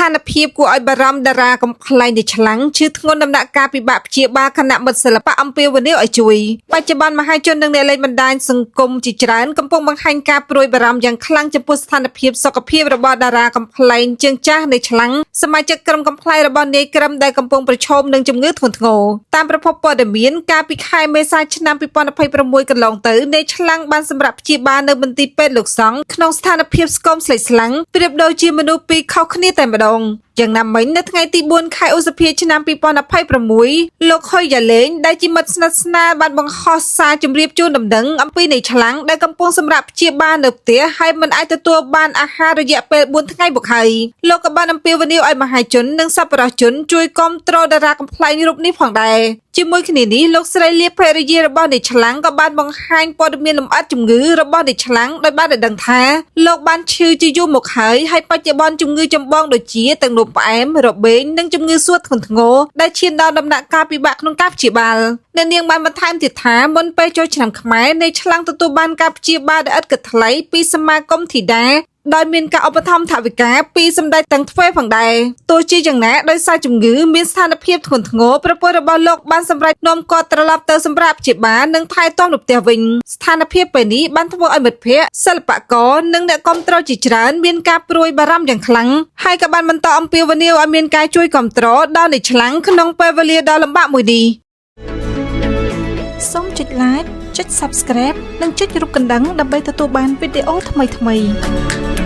ស្ថានភាពគួរឲ្យបារម្ភតារាកំប្លែងនៃឆ្លាំងឈឺធ្ងន់ដំណាក់កាលពិបាកព្យាបាលខណៈមិត្តសិល្បៈអំពាវនាវឲ្យជួយបច្ចុប្បន្នមហាជននិងអ្នកលេងបណ្ដាញសង្គមជាច្រើនកំពុងបង្ហាញការព្រួយបារម្ភយ៉ាងខ្លាំងចំពោះស្ថានភាពសុខភាពរបស់តារាកំប្លែងជើងចាស់នៃឆ្លាំងសមាជិកក្រុមកំប្លែងរបស់នាយក្រុមដែលកំពុងប្រឈមនឹងជំងឺធ្ងន់ធ្ងរតាមប្រភពព័ត៌មានកាលពីខែមេសាឆ្នាំ2026កន្លងទៅនាយឆ្លាំងបានសម្រាប់ព្យាបាលនៅមន្ទីរពេទ្យលោកសង្ឃក្នុងស្ថានភាពស្គមស្លេកស្លាំងប្រៀបដូចជាមនុស្សពីរខុសគ្នាតែម្ដងយ៉ាងណាមិញនៅថ្ងៃទី4ខែឧសភាឆ្នាំ2026លោកហុយយ៉ាលេងដែលជាមិត្តស្និទ្ធស្នាលបានបង្ហោះសារជម្រាបជូនដំណឹងអំពីនៃឆ្លាំងដែលកំពុងសម្រាប់ព្យាបាលនៅផ្ទះហើយមិនអាចទទួលបានអាហាររយៈពេល4ថ្ងៃមកហើយលោកក៏បានអំពាវនាវឲ្យមហាជននិងសប្បុរសជនជួយគាំទ្រតារាកំប្លែងរូបនេះផងដែរជាមួយគ្នានេះលោកស្រីលៀបភរិយារបស់នៃឆ្លាំងក៏បានបង្ហាញព័ត៌មានលម្អិតជំងឺរបស់នៃឆ្លាំងដោយបានឲ្យដឹងថាលោកបានឈឺជាយូរមកហើយហើយបច្ចុប្បន្នជំងឺចម្បងដូចជាទឹកនោមផ្អែមរបេងនិងជំងឺសួតធ្ងន់ធ្ងរដែលឈានដល់ដំណាក់កាលពិបាកក្នុងការព្យាបាលអ្នកនាងបានបន្ថែមទៀតថាមុនពេលចូលឆ្នាំខ្មែរនៃឆ្លាំងទទួលបានការព្យាបាលដោយឥតគិតថ្លៃពីសមាគមធីតាដោយមានការឧបត្ថម្ភថវិកាពីសម្ដេចទាំងទ្វេផងដែរទោះជាយ៉ាងណាដោយសារជំងឺមានស្ថានភាពធ្ងន់ធ្ងរប្រពន្ធរបស់លោកបានសម្រេចនាំគាត់ត្រឡប់ទៅសម្រាប់ព្យាបាលនិងថែទាំនៅផ្ទះវិញស្ថានភាពពេលនេះបានធ្វើឲ្យមិត្តភ័ក្តិសិល្បករនិងអ្នកគាំទ្រជាច្រើនមានការព្រួយបារម្ភយ៉ាងខ្លាំងហើយក៏បានបន្តអំពាវនាវឲ្យមានការជួយគាំទ្រដល់អ្នកឆ្លាំងក្នុងពេលវេលាដ៏លំបាកមួយនេះ សូមចុច like ចុច Subscribe និងចុចរូបកណ្ដឹងដើម្បីទទួលបានវីដេអូថ្មីៗ។